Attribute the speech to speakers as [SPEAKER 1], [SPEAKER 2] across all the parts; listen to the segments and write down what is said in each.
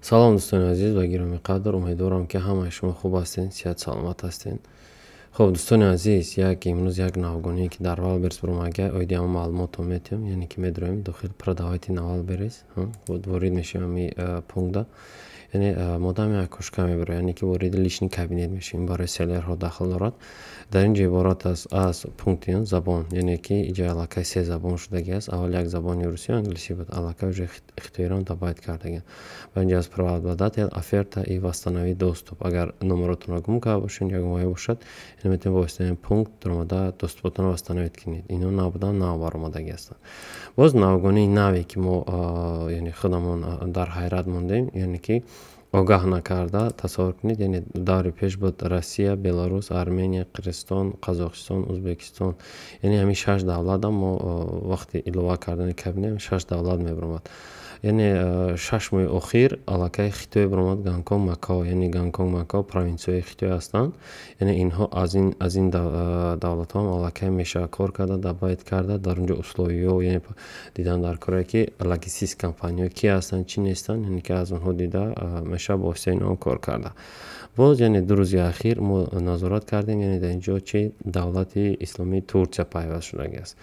[SPEAKER 1] Салом, дӯстони азиз ва гиромӣ қадр. Умедворам, ки ҳамаи шумо хуб ҳастед, сиҳат саломат ҳастед. Хуб, дӯстони азиз, як имрӯз як навгоние, ки дар Вайлдберриз баромадга, оиди ҳамон маълумотро метиҳам. Яъне ки медроем дохил «Продавайте на Вайлдберриз», ворид мешавем ҳами пункта. Яъне модам як окошко мебарояд, яъне ки вориди личный кабинет мешавем, барои селлерҳо дахл дорад. Дар ин ҷо иборат аст аз пункти забон, яъне ки инҷа аллакай се забон шудагӣ аст. Аввал як забони русию англисӣ буд, аллакай уже хитоиро добавить кардагианд. Ва инҷа аз правообладатель, оферта и восстановить доступ. Агар номеротонро гум карда бошед, ягон вое бошад, яъне метавонед бо воситаи пункт даромада доступотонро восстановить кунед. Инҳо набуданд, нав баромадагӣ ҳастанд. Боз навгонии наве, ки мо, яъне худамон дар ҳайрат мондем, яъне ки огаҳ накарда, тасаввур кунед, яъне даври пеш буд Россия, Беларус, Армения, Қирғизистон, Қазоқистон, Ӯзбекистон, яъне ҳамин шаш давлатам мо вақти илова кардани кабинет шаш давлат мебаромад. Яъне 6 моҳи охир аллакай Хитой баромад, Гонконг, Макао. Яъне Гонконг, Макао провинсияҳои Хитой ҳастанд. Яъне инҳо аз ин давлатҳоам аллакай мешавад кор карда, добавить карда. Дар он ҷо условиҳо, яъне дидан дар коре, ки логистический компаниҳо ки ҳастанд, чӣ нестанд, яъне ки аз онҳо дида мешавад, бо воситаи инҳо кор карда. Боз, яъне 2 рӯзи ахир мо назорат кардем, яъне дар ин ҷо чи давлати исломии Турсия пайваст шудагӣ аст.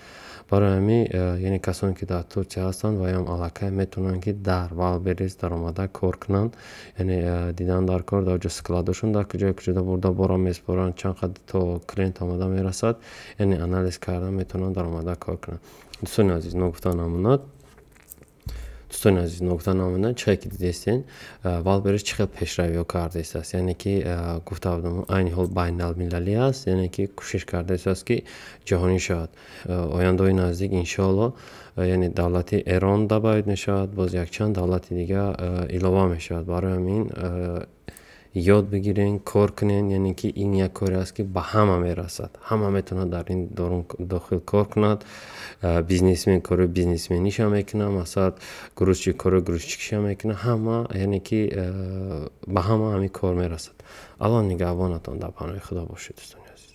[SPEAKER 1] Барои ҳамин, яъне касоне, ки дар Турсия ҳастанд, ваям аллакай метавонанд, ки дар Вайлдберриз даромада кор кунанд. Яъне дидан дар кор, дар ҷо складошон дар куҷое, куҷода бурда бора месупоранд, чанд қадр то клиент омада мерасад, яъне анализ карда метавонанд даромада кор кунанд. Дӯстони азиз, ногуфта намонад, дӯстони азиз, ногуфта намонад, чӣ ки дидестен, Вайлдберриз чӣ хел пешравиҳо кардаистааст. Яъне ки гуфта будам, айни ҳол байналмилалӣ аст, яъне ки кӯшиш кардаистааст, ки ҷаҳонӣ шавад. Ояндаҳои наздик, иншоалло, яъне давлати Эрон добавить мешавад, боз якчанд давлати дига илова мешавад. Барои ҳамин ёд бигирен, кор кунен. Яъне ки ин як коре аст, ки ба ҳама мерасад, ҳама метавонад дар ин дохил кор кунад. Бизнесмен кори бизнесмениша мекунад, масалан, грузчик кори грузчикиша мекунад, ҳама, яъне ки ба ҳама ҳамин кор мерасад. Аллоҳ нигаҳбонатон, дар паноҳи Худо бошед, дӯстони азиз.